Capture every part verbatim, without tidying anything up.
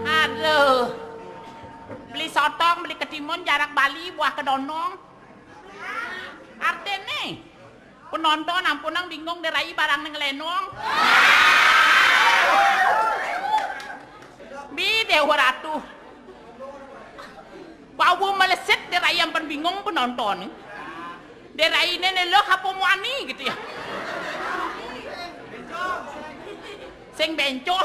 Aduh. Beli sotong, beli ketimun, jarak bali, buah kedondong. Artine, penonton ampunang bingung, de rai barang ne ngelenong. Bi Dewa Ratu. Wau meleset, de rai ampen bingung penonton. De rai ne ne loh apa muani gitu ya. Sing bencoh.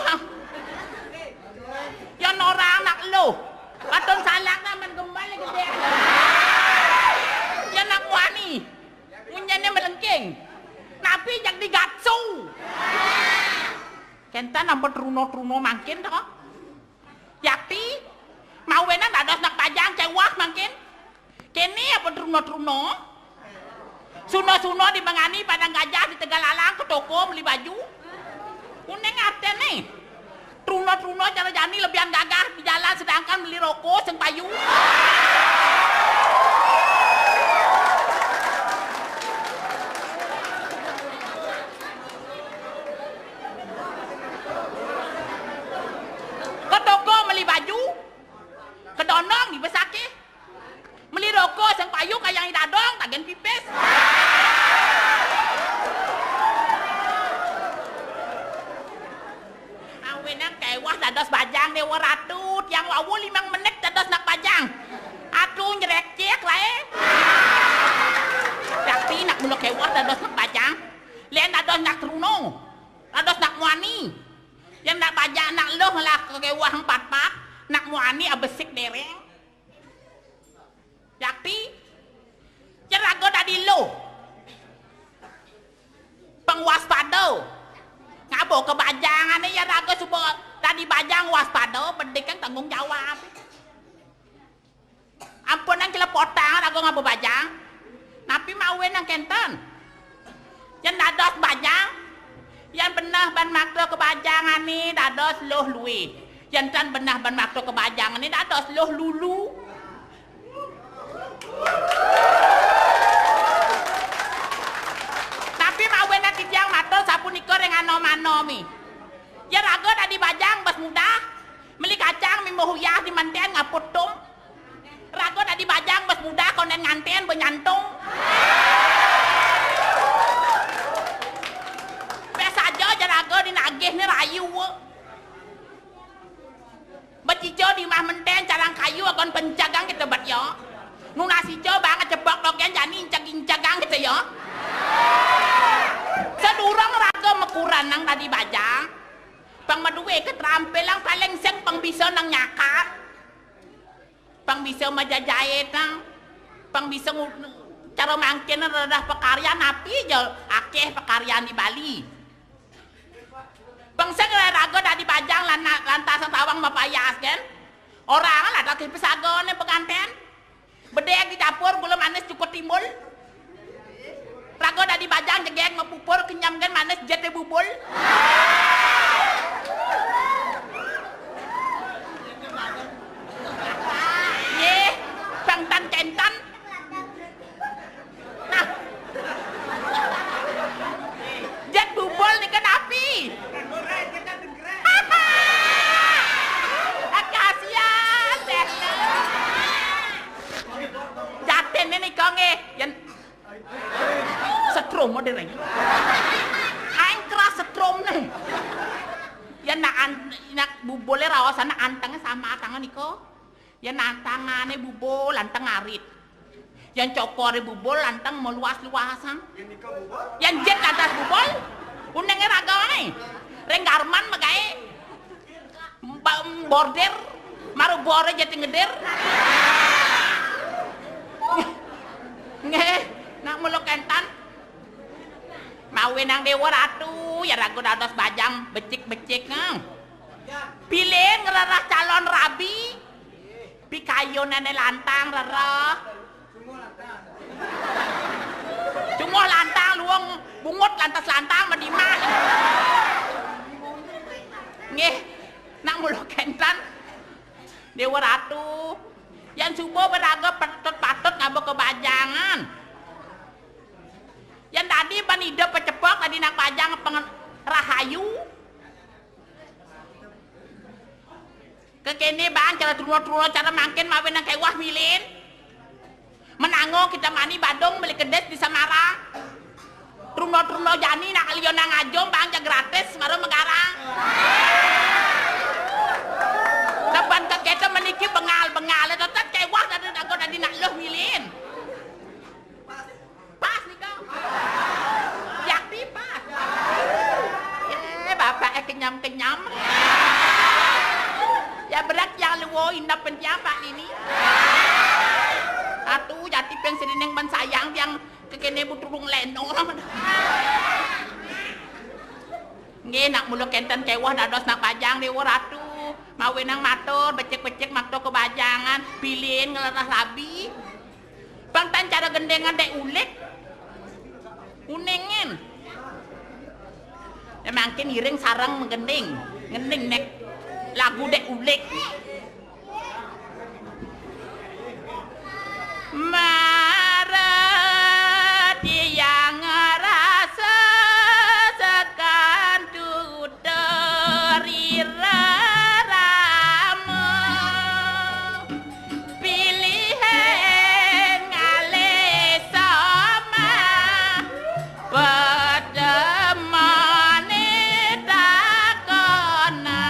Ya norang nak loh. Katon salak nak men gembal gede. Ya nak muani. Munyane melengking. Napi jak digatsu. Kenten ampe truno-truno mangkin to. Yakti, mawenan dados nak bajang cewah mangkin. Kene apa truno-truno? Suno-suno di Mengani Padang Gajah di Tegal Alang ke toko beli baju. Kuning artene. Truno-truno cara jani lebihan gagah di jalan sedangkan beli roko sing payu. Ke toko beli baju, ke dondong di besake. Meli roko sing payu kayang idadong tagen pipis. Awenang kewah dados bajang Dewa Ratu, tiang wau limang menit dados nak bajang. Atu nyrekcek lae. Yakti nak mula kewah dados nak bajang. Len dados nak truno. Dados nak muani. Yang nak bajang nak loh lah kewah empat pat. Nak muani abesik dereng. Yakti, yen raga dadi lo. Pengwaspada. Ngaba kebajangane yen raga suba dadi bajang waspada, bedik kan tanggung jawab. Ampunang celepotang raga ngaba bajang. Napi mawenang kenten? Yen dados bajang, yen beneh ban makta kebajangane dados luh luih. Yen tan beneh ban makta kebajangane dados luh lulu. Napi mawenang titiang matur sapunika ring anom-anome? Yen raga dadi bajang bes mudah, meli kacang mimba Uyah di manten ngaput tum. Raga dadi bajang bes muda konden nganten benyantung. Biasa aja ja raga di nagih ni rayu. Becica di mah menten carang kayu agon pencagang kita bet ya. Nunas ica bang cepok dogen jani incag-incagang kita ya. Sedurung raga mekuran nang dadi bajang. Pang madue ketrampilan paling sing pang bisa nang nyakat. Pang bisa majajait nang. Pang bisa ngu-, cara mangkin redah pakaryan api ja akeh pakaryan di Bali. Pang sing raga dadi bajang lan-, lantas sawang mapayas kan. Orang lah tak kipis agone penganten. Bedeg di dapur gula manis cukup timbul. Raga dadi bajang jegeg mapupur kenyam kan manis jete bubul. Ye, pang tan kentan. Nah. Jet bubul nika napi? Akasia teh. Jatin ini kau nggih, yen setrum modern. Aing keras setrum nih. Ya nak an-, nak bubule raosan anteng sama tangan nika. Yan antangane bubul, anteng arit. Yan cokore bubul, anteng meluas-luasan. Yan jit lantas bubul, unenge ragane. Ring garman magae. Ba-, border, maru bore jati ngeder. Nggih, nak mula kentan. Mawe nang Dewa Ratu, ya ragu dados bajang becik-becik, nang. Pilih ngrereh calon rabi. Pikayunane lantang rereh. Cunguh lantang luung bungut lantas lantang medimah. Nggih, nak mula kenten. Dewa Ratu, yan suba beraga patut-patut ngaba kebajangan. Yan dadi ban ida pacepok dadi nak bajang pengen rahayu. Kekene bang cara truna-truna cara mangkin mawe nang kewah milin. Menango kita mani Badung beli kedes di Samara. Truna-truna jani nak liyo nang ajum bang ja gratis baru megarang. Tepan kekete meniki bengal-bengal tetep kewah dadi nago dadi nak luh milin. Pas nika. Yakti pas. Eh, bapake kenyam-kenyam. Ya berat yang luwo inep pentiang Pak Nini. Atu jati peng sedining ban sayang tiang kekene buturung leno. Nggih, nak mula kenten kewah dados nak bajang Dewa Ratu. Mawe nang matur, becik-becik makta kebajangan, pilin nglerah rabi. Pang tan cara gendengan dek ulik. Uningen. Ya mangkin iring sareng menggending. Ngending nek lagu dek ulik. Mara tiang rasa sekan tuteri rerama. Pilih ngalih sama petemane takona.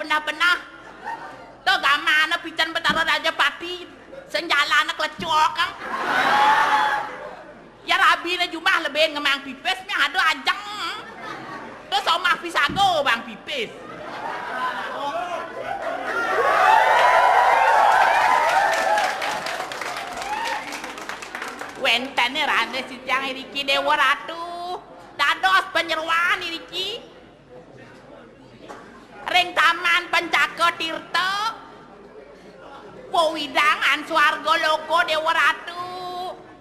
Benah-benah. To gamana pican Betara Raja Pati, senjalana klecok, kang. Ya, rabine jumah leben ngemang pipis, meh ada ajeng. Terus omah pisago bang pipis. Wentene raris titiang iriki Dewa Ratu. Dados panyeroan iriki. Ring Taman Pancaka Tirta, wewidangan swarga loka Dewa Ratu.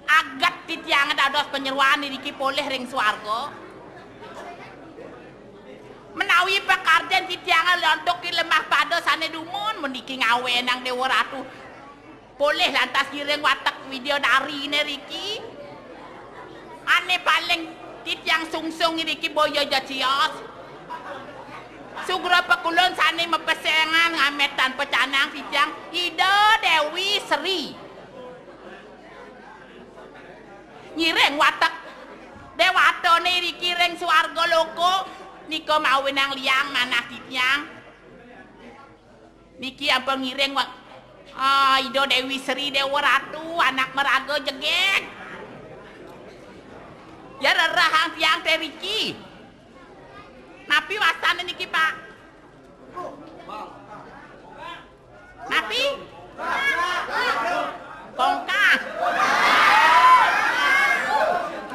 Aget titiang dados panyeroan iriki polih ring swarga. Menawi pakaryan titiang antuk lemah pada sane dumun, meniki ngawenang Dewa Ratu. Polih lantas ngiring watek widyadari ne riki. Ane paling titiang sungsung iriki boya ja cios. Sugra pakulun sane mapesengan ngamet tanpa canang titiang Ida Dewi Sri. Ngiring watek dewatane iriki ring swarga loka nika mawenang liang manah titiang. Niki ampun ngiring wa-, ah, Ida Dewi Sri Dewa Ratu, anak maraga jegeg. Ya rerahang tiang te riki. Napi wastane niki, Pak? Napi? Kongkah.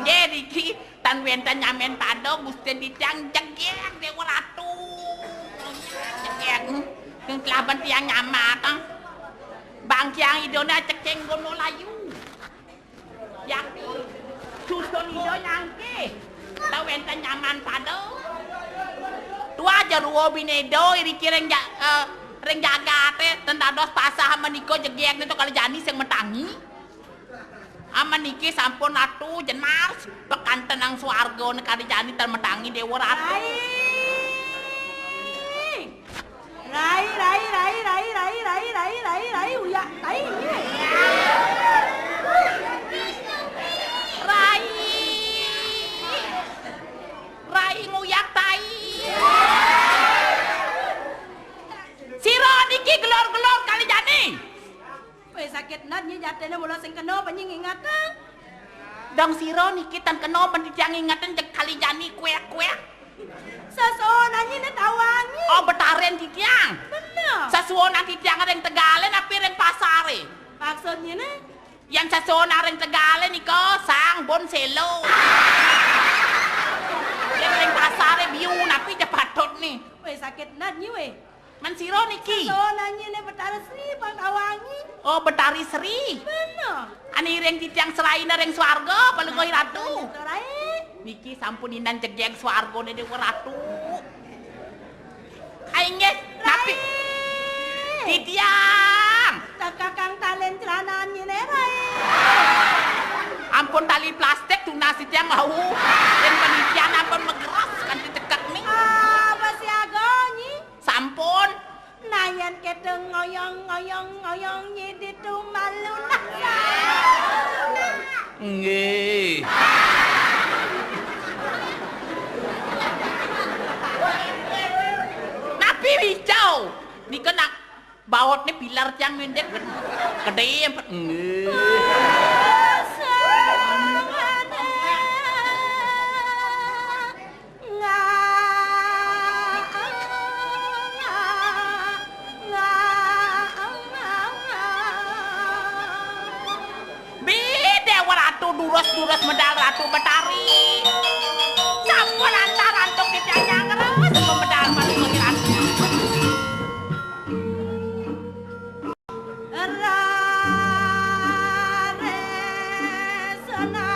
Nggih, niki tan wenten nyamen pada Gusti titiang jegeg Dewa Ratu. Jegeg. Kelaban tiang nyamat, ah. Bang tiang idone ceking gono layu. Yakti susun ida nyangke. Tau wenten nyaman pada. Tua ja rua bineda iriki ring ja-, eh, ring jagate ten dados pasah menika jegeg nento kala jani sing metangi. Amaniki sampun atu jenar pekantenang swarga ne kala jani ten metangi Dewa Ratu. Rai. Rai, rai, rai, rai, rai, rai, rai, rai, rai, uyak, rai, nggih. Rai. Rai nguyak tai. Sira niki gelor-gelor kali jani. Weh, sakit nat nyi jatene mula sing kena apa nyi ngingat, ah? Dong sira niki tan kena apa titiang ingetin jeg kali jani kuek-kuek. Sasuwun nyi ne tawangi. Oh, betaren titiang. Bener. Sasuwun titiang ring tegale napi ring pasare? Maksudnya ne? Yang sasuwun ring tegale nika sang bon selo. Yang ring pasare biu napi ja patut ni. Weh, sakit nat nyi, weh. Man sira niki? Sasuwun nyi ne Betari Sri pang tawangi. Oh, Betari Sri. Bener. Ane ring titiang seraina ring swarga, Palungguh Ratu. Bener, Rai. Niki sampun inan jegeg swargane Dewa Ratu. Ai nggih, napi? Rai. Titiang. Teka kang talen celana nyi ne, Rai. Ampun tali plastik tunas titiang wau. Yen panitian ampun megeras kanti cekek ni. Ah, besiaga nyi. Sampun. Nayan kete ngoyong, ngoyong, ngoyong, nyi ditu malu nah. Nggih. Napi wicau? Nika nak baotne pilar tiang mendek. Gede ampet. Nggih. Bideh Ratu durus-durus medal Ratu Betari. Sampun antar antuk titiang nyangres, sampun medal Ratu. Rarisna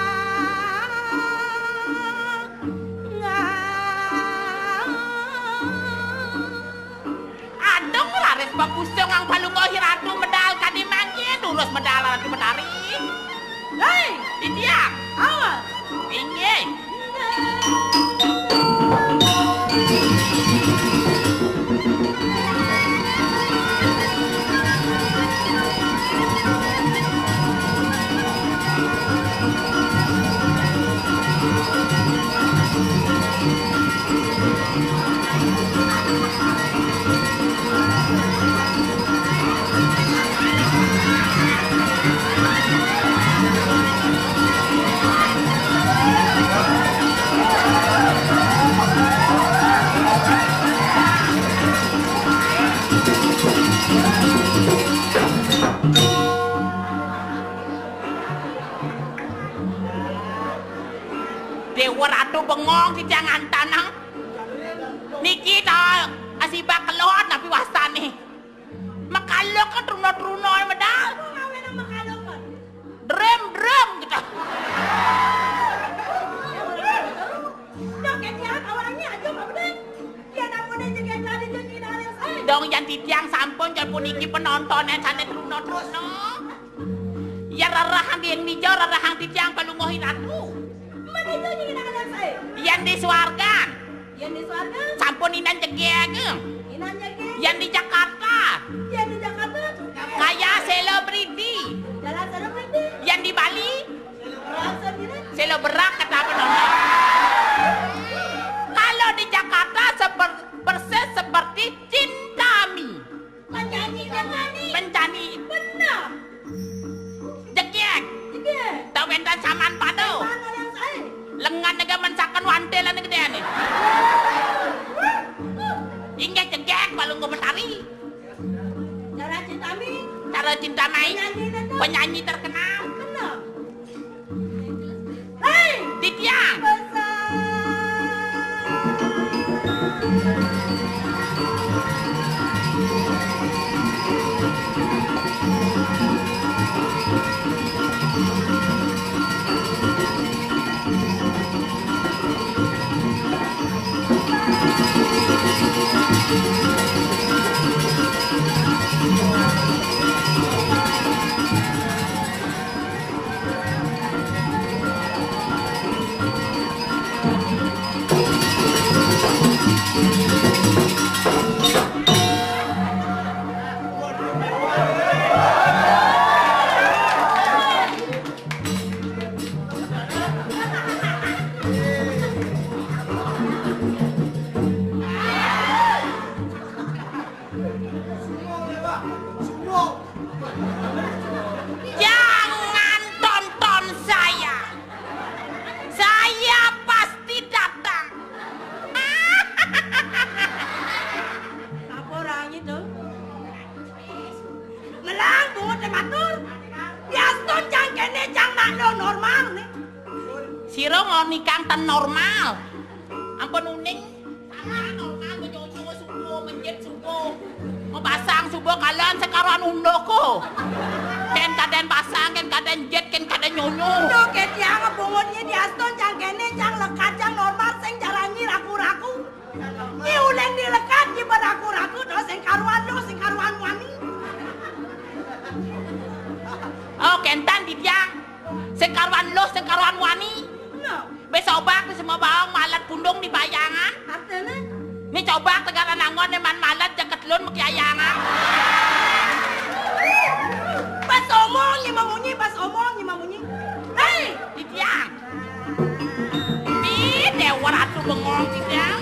adung raris papusung ang palungguh Ratu medal kadi mangkin durus medal Ratu Betari. Hei, titiang. Awas. Déwa Ratu bengong titiang antanang. Niki ta asibak kelod napi wastane. Makalok kan truna-truna medal. Apa ngawénang makalok kan? Drem-drem gitu. Dong, kayak tiap awalnya aja, Pak Bener. Dia nak mau dia jaga tadi, dia tidak ada yang saya. Dong, yan titiang sampun, yan puniki penontoné sané truna-truna. Ya rerahang di yang nijo, rerahang titiang Palungguh Ratu. Mana itu yang tidak ada yang saya? Yan di swargan. Yan di swarga? Sampun inan jegég. Inan jegég? Yan di Jakarta. Yan di Jakarta? Kaya selebriti. Jalan selebriti? Yan di Bali? Jalan sendiri? Seleberak kata apa namanya? Kalau di Jakarta seper-, persis seperti Cintami. Penyanyi yang nyanyi. Penyanyi. Benar. Jegég. Jegég. Tak wénten saman pada. Mana yang saya? Lengan nega mensakan wantelan gedéné. Inggih jegég Palungguh Betari. Cara Cintami. Cara Cintami. Penyanyi itu. Penyanyi terkenal. Benar. Hei! Titiang. Besar. Jangan tonton saya. Saya pasti datang. Apa orangnya tuh? Melang bungut matur. Yastun cang kéné cang nak lo normal nih. Sira ngonikang ten normal. Ampun uning. Salah normal, menyonyo subuh, menjit subuh. Mepasang subuh kalan sekaruan unduko. Kén kadén pasang, kén kadén jit, kén kadén nyonyo. Duh, ké tiang bungutnya diastun cang kéné, cang lekat, cang normal, sing jalannya raku-raku. Nyi uling dilekat, nyi beraku-raku, duh, sing karuan lo, sing karuan wani. Oh, kénten di tiang. Sing karuan lo, sing karuan wani. Nah. Wis obak wis semua bawang malet pundung di bayangan. Artine? Ni coba tegaran anggon man malet jaket lun mekyayangan. Pas omong nyi mamunyi, pas omong nyi mamunyi. Hei, titiang. Di Dewa Ratu bengong titiang.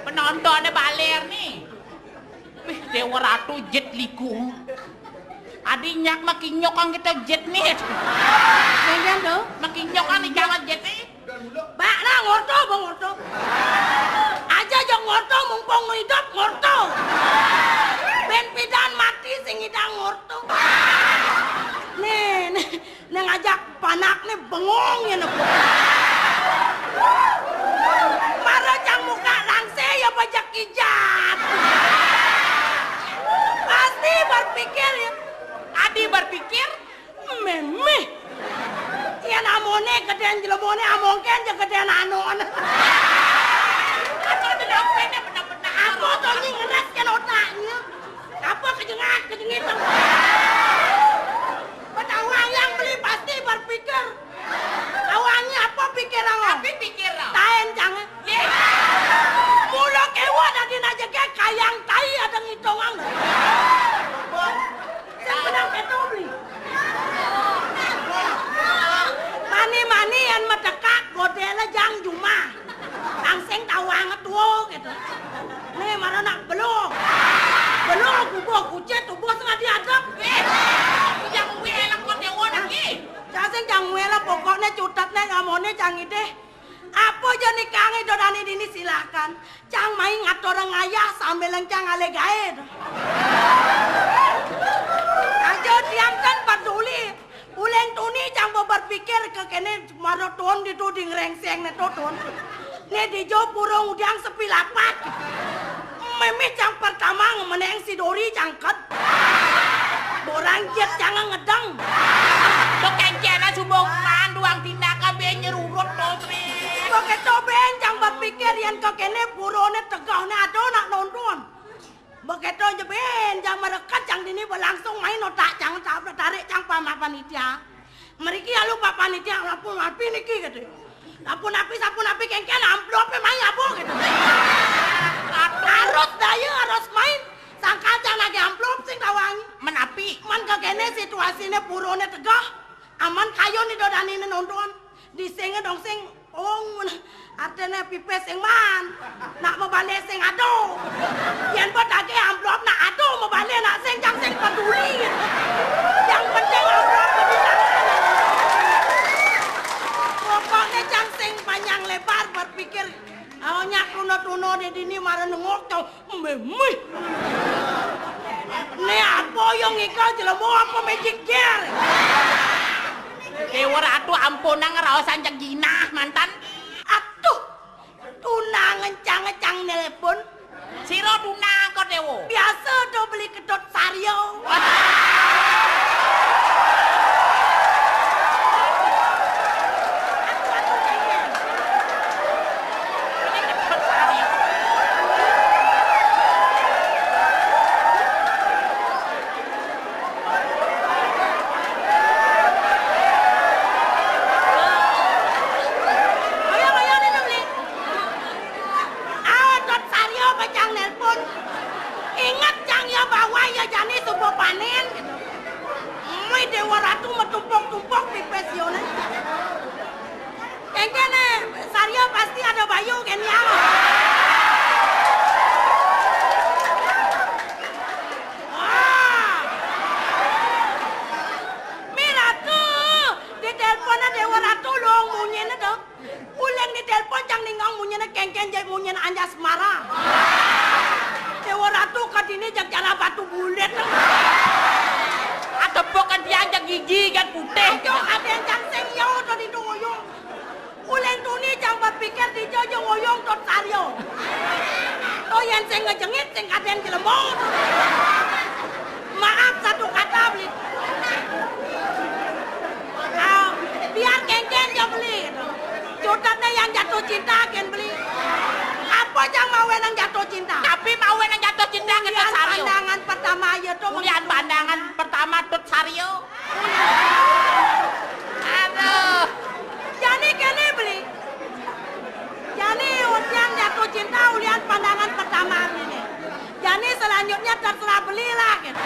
Penontonnya baler nih. Wih, Dewa Ratu jet liku. Adi nyak makinyok ang kita jet nih. Jangan tuh. Makinyok ang ikan jet nih. Bak nah ngorto, bang ngorto. Aja jong ngorto, mumpung nu idop ngorto. Ben pidan mati sing idang ngorto. Nih, nih. Nang ajak panakné bengong ya, napa. Mara cang muka langsé ya bajak ijat. Pasti berpikir ya. Adi berpikir, mémé. Yén amoné gedén jlemoné, amongkén ja gedén anon. Apa to nying ngeres kén otaknya? Apa kejengak, kejengit? Betawa yang beli pasti berpikir. Awalnya apa pikir awal? Tapi pikir lah. Taén cang. Yé. Mula kéwa dadi najegé kayang tai ada ngitungang. Sing benang kéto beli. Mani-mani yén metekak godéla jang jumah. Langsing tawang tuwa gitu. Né mara nak belog. Belog ubuh kucit, ubuh sing adi adep. Eh, yang kuwi elek kok dewa lagi. Cang sing cang wela pokokné cutetné ngamoné cang idih. Apa ja nikang ida dani dini silakan. Cang mai ngatur ngayah sambil cang alih gaé. Aja tiang kan peduli. Uling tuni cang berpikir ke kéné mara ton ditu di ngrengseng né to ton. Né dija pura ngudiang sepi lapat. Mémé cang pertama ngemeneng si Dori cangket. Borang jet cang ngedeng. To kéngkéné suba manduang tindakan bé nyerurut to, Tri. Bekéto bén cang berpikir yén ke kéné purané tegahné ada nak nonton. Bekéto ja bén cang mereket cang dini berlangsung main otak cang tarik cang pama panitia. Mriki alu Pak Panitia, sampun api niki, gitu ya. Sampun api, sampun api, kéngkén amplopé mai apa, gitu. Harus daya, harus main. Sangkal cang nagih amplop sing tawangi. Men api. Men kekéné situasiné purané tegah. Aman kayun ida daniné nonton. Disingé dong sing, oh, artiné pipis sing man. Nak mabalih sing ado. Yén ba daging amplop nak ado, mabalih nak sing, cang sing peduli. Yang penting amplop di tangan. Pokokné cang sing panjang lebar berpikir. Awaknya tuna-tuna di dini mara nengok tau mémé. Né apa yang ngikal jelema apa magic jar? Dewa Ratu ampunang raosan cang jinah mantan. Atuh, tunang ngencang-ngencang nelpon. Sira tunang kok, Dewa? Biasa do beli Ketut Sarya. Ayo, ayo, ayo, beli. Ah, Tut Sarya ba cang nelpon. Inget cang ya bahwa ya jani suba panén gitu. Mui Dewa Ratu matumpuk-tumpuk pipis yone. Kéngkén, eh, Sarya pasti ada bayu kén ya. Wah. Mi Ratu, ditelepon Dewa Ratu long munyine to. Uling ditelepon cang ningong munyine kéngkén jai munyin Anjasmara. Dewa Ratu kadini jak jala batu bulit. Atepuk kan tiang jak gigi kan putih. Ayo kadén cang sing nyau to ditu ngoyong. Uling tuni cang berpikir dija ja ngoyong Tut Sarya. To yén sing ngejengit sing kadén jelema. Maaf satu kata beli. Ah, biar kéngkén ja beli. Cutetné yang jatuh cinta kén beli. Apa cang mawe nang jatuh cinta? Tapi mawe nang jatuh cinta kén Tut Sarya. Ulian pandangan pertama ya to. Ulian pandangan pertama Tut Sarya. Aduh. Jani kéné beli. Jani ulian jatuh cinta ulian pandangan pertama ini. Jani selanjutnya terserah beli lah gitu.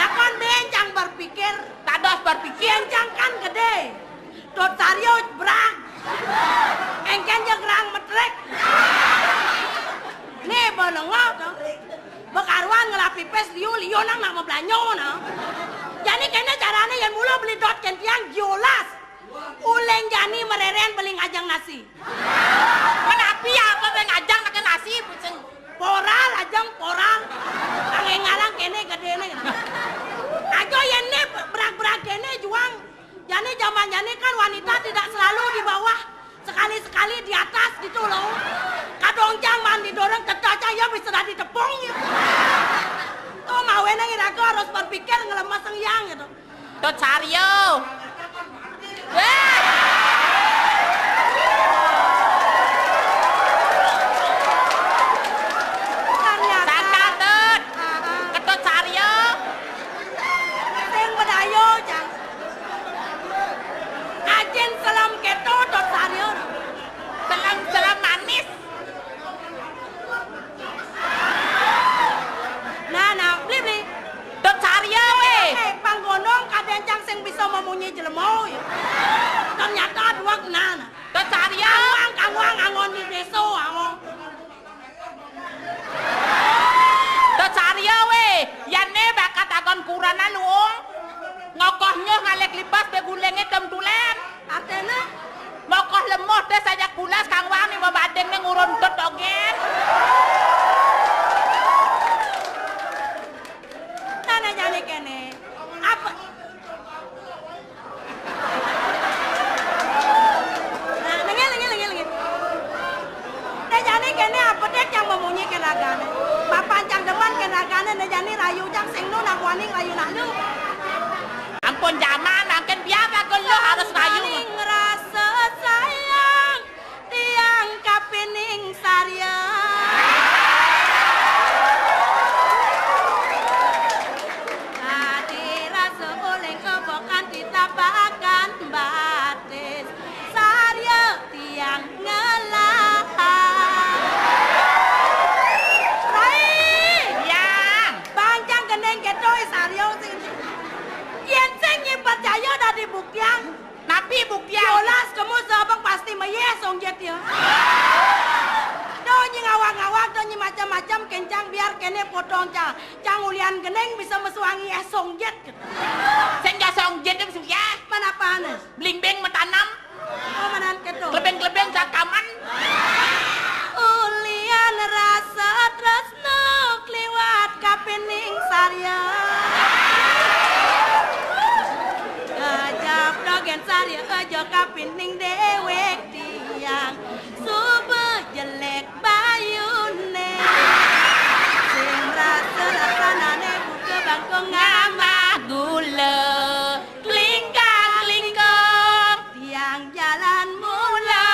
Lakon bén cang berpikir. Dados berpikir. Yén cang kan gedé. Tut Sarya brag. Éngkén ja gerang metrik. Né ba lenga to. Ba karuan ngelah pipis liu-liu nang nak mabelanjo nah. Jani kéné carané yén mula beli dot kén tiang jolas. Uling jani mareren beli ngajeng nasi. Menapi apa bé ngajeng nak nasi, pusing. Poral ajeng poral. Kang énggalang kéné gedéné. Aja yén né brag-brag kéné juang. Jani kan wanita tidak selalu di bawah, sekali-sekali di atas gitu loh. Kadang cang mandi dorong ketaca ya bisa dadi tepung ya. Tuh mawe nang iraga harus berpikir ngelemes yang gitu. Tut Saryo. Weh. Ternyata. Sangkal, Tut. Ketut Saryo. Sing bedayo, Cang. Ajin selem keto, Tut Saryo. Selem, selem manis. Nah, nah, beli, beli. Tut Saryo, weh. Eh, panggonong kadang cang sing bisa memunyi jelema, ya. Ternyata dua, nah, nah. Tut Saryo. Kangwang, kangwang, angon di desa, angon. Tut Saryo, weh. Yane bakat akon kurana luung. Ngokoh nyoh ngalek lipas be gulenge tem tulen. Artene? Ngokoh lemoh te sajak bulas kang wani babadeng ne ngurun tut dogen. Nah, nah, jane kene. Apa? Nah, nengil, nengil, nengil, nengil. Nah, jane kene apa dek yang memunyi ke ragane? Papan cang demen ke ragane, nah, jane rayu cang sing nu nak wani rayu nak lu. Ampun jaman, mangkin biar aku lu harus rayu. Saling rasa sayang. Tiang kapining sarya. Adi rasa uling kebo kanthi tapakan batis. Sarya tiang ngelah. Rai. Yang. Bancang gendeng keto sarya sing. Yen sing nyi percaya dadi buktian. Napi bukti? Yolas kemu sabang pasti mayeh songjet ya. Do nyi ngawang-ngawang, do nyi macam-macam, kencang biar kene potong cang. Cang ulian geneng bisa mesuangi eh songjet. Sing ja songjet itu ya. Mana apaan? Blimbing metanam. Oh, manan keto. Klebeng-klebeng sakaman. Ulian rasa tresno kliwat kapining sarya. Gajap dogen sarya aja kapining dewek tiang. Suba jelek bayune. Sing rasa rasanane buka bangkong ngamah gula. Klingkang-klingkong. Tiang jalan mula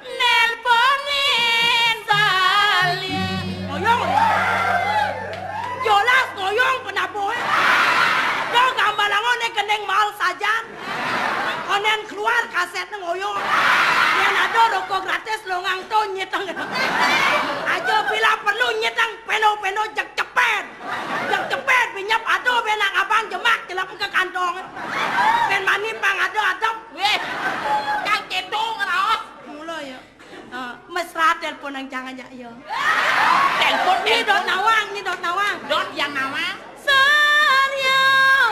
nelponin salya. Ngoyong. Yolas ngoyong penabuh. Do gambalango ne gendeng mahal sajan. Onen keluar kaset ne ngoyong. Yen ada rokok gratis longang to nyeteng. Aja bila perlu nyeteng peno-peno jek cepet. Jek cepet binyap ado benak abang jemak jelap ke kantong. Ben mani pang ada adep. Weh, kang keto ngeraos. Mula ya. Ah, mesra telepon nang jangan jak ya. Telepon, ini dot telepon. Nawang, ini dot nawang. Dot yang nawang. Sarya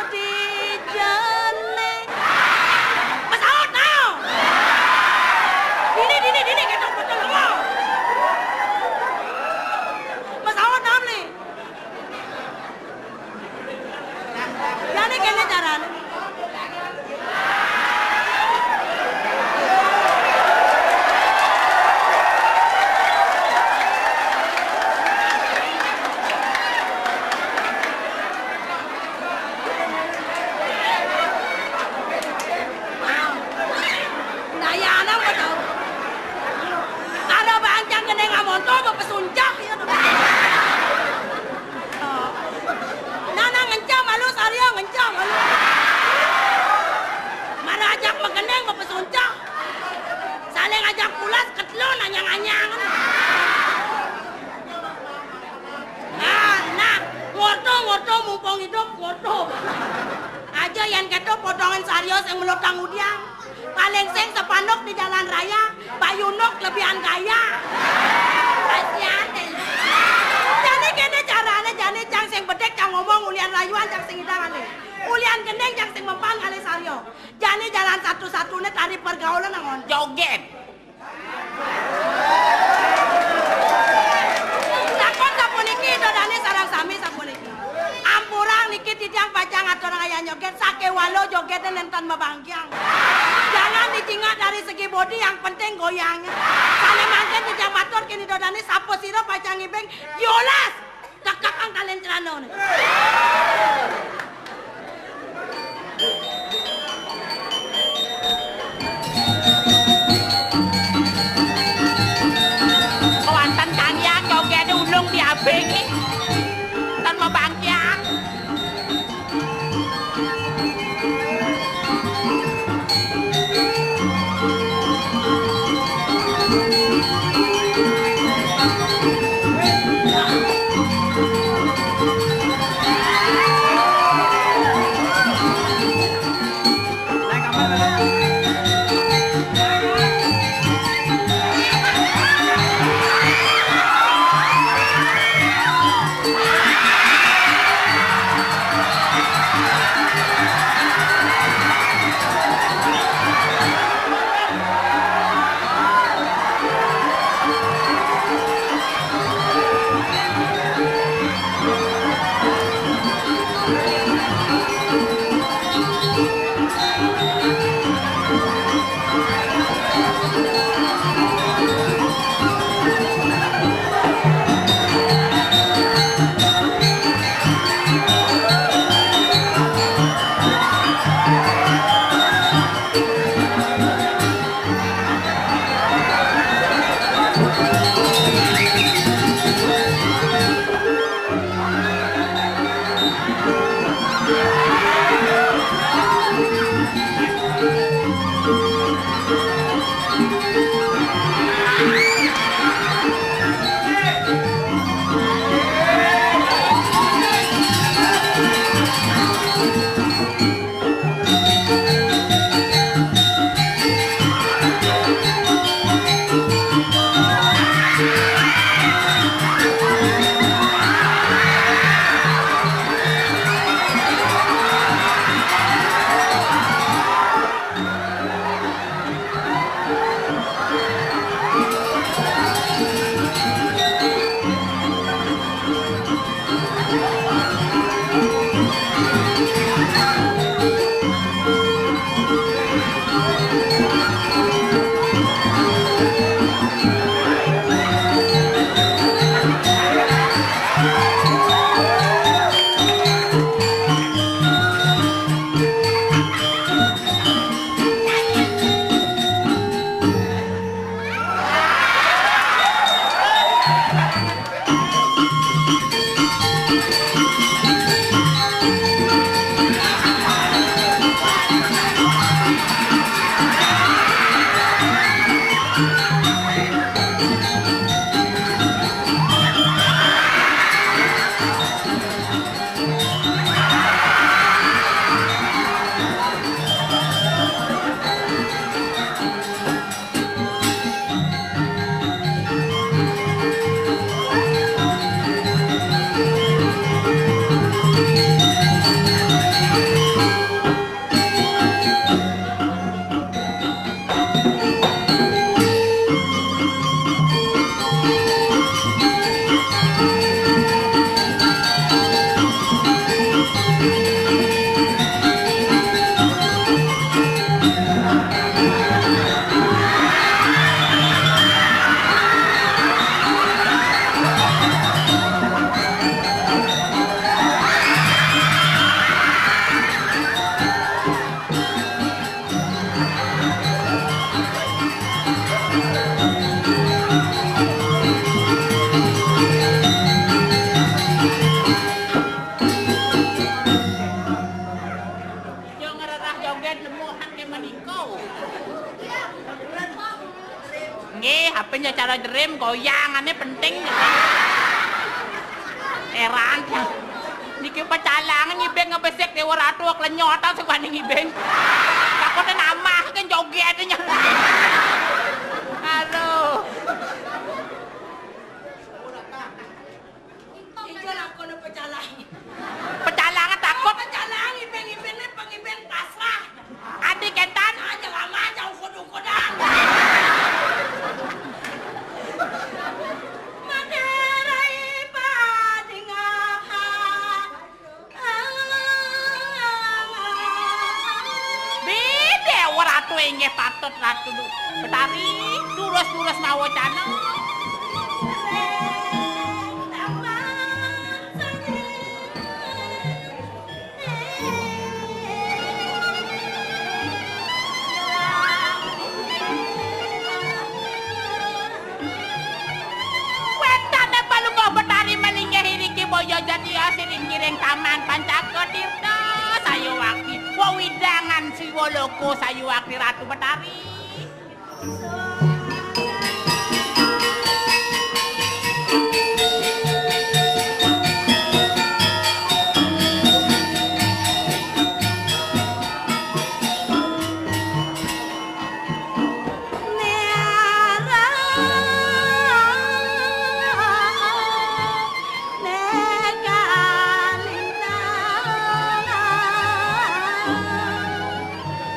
di jene. Pesaut now. Dini, dini, dini, ketok betul lo. Pesaut now ni. Jane kene carane. Dayana apa tau? Karo bancang kene ngamonto apa pesuncak ya. Nana ngencang malu, Sarya ngencang malu. Mara ajak mekeneng bepesuncak. Saling ajak pulas ketelun anyang-anyang. Nah, nah, ngorto, ngorto, mumpung hidup, ngorto. Aja yan keto potongan Sarya sing melotang udiang. Paling sing sepanduk di jalan raya, Pak Yunuk lebihan gaya. Kasihan deh. Jane kene carane, jane cang sing bedek, cang ngomong ulian rayuan, cang sing idang ale. Ulian gendeng, cang sing mempan ale Sarya. Jane jalan satu-satunya tari pergaulan angon. Joget. Takon sapuniki, dodane sarang sami sapuniki. Ampurang niki Titiang pacang aturang ayah joget, sakéwala jogété nénten mabangkiang. Jangan dicingak dari segi bodi, yang penting goyangnya. Sané mangkin titiang matur kén Ida dané, sapa sira pacang ngibing, yolas! Tekekang kalén celanané. Wonten Kang Hyang jogété ulung diabing. Tan mabangkiang. Yo ngrerah joget lemuhan ke menika. Nggih, apa nyecara jerim goyangane penting. Heran. Niki pecalang ngibing ngebesek Dewa Ratu klenyota sing wani ngibing. Takutnya namah ke joget nya. Aduh. Ijo lakoné pecalang. Pecalang takut. Pecalang ngibing-ngibing ne pengibing pasrah. Adi kentan. Aja lama aja ukud-ukudan. Madérai padingah. Ratu inggih patut Ratu Betari, durus-durus mawacana. Wénten Palungguh Betari malinggih iriki boya jatias ring ngiring taman Pancaka Tirta sayuwakti wewidangan Siwa Loka sayuwakti Ratu Betari.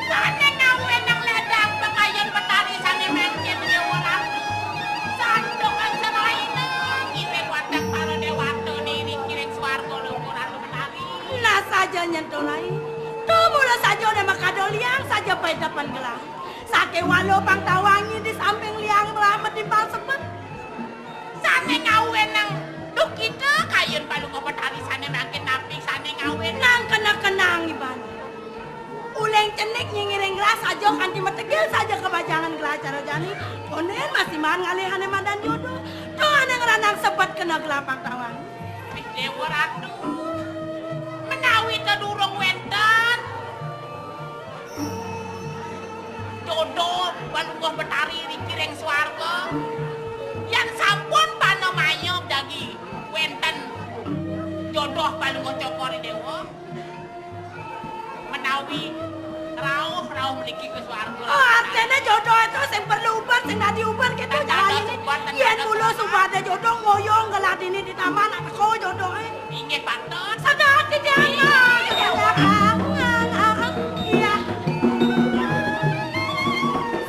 Sané ngawinang ledang pangayun Betari sané mangkin Déwa Ratu. Santukan seraina ngiring watek para déwata ngiring-ngiring swarga Loka Ratu Betari. Nah saja nyen to, Rai. Tumula saja né makada liang saja paintepan gelah. Sakéwala pang tawang di samping liang belah matimpal sebet. Sané ngawinang duh kita kayun Palungguh Betari sané mangkin napi sané ngawinang kena-kenang iban. Uling cenik nyingiring gelah saja kanti mategil saja kabajangan gelah acara jani. Konden masiman ngalih ané madan jodoh. Tuh ané ngranang sebet kena gelah pang tawang. Déwa Ratu, menawi ta durung wénten jodoh Palungguh Betari riki ring swarga, yan sampun panamaya jagi wénten jodoh Palungguh Cokor I Déwa, menawi rauh, rauh mriki ka swarga. Oh, artiné jodoh itu sing perlu uban, sing dadi uban kéto. Yén mula suba ada jodoh, ngoyong gelah dini di taman, teka jodohé. Inggih patut. Sagati diangan. Iya.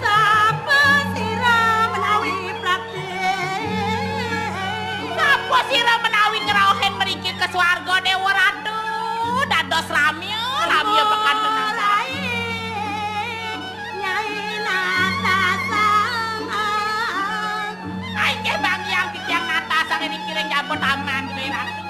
Sapa sira menawi prakti? Sapa sira menawi ngrauhin mriki ka swarga, Déwa Ratu? Dados ramya, ramya pekan tenaga. Nyai Natasang. Inggih, Bang Hyang, titiang Natasang niki ring jaba taman, Ratu.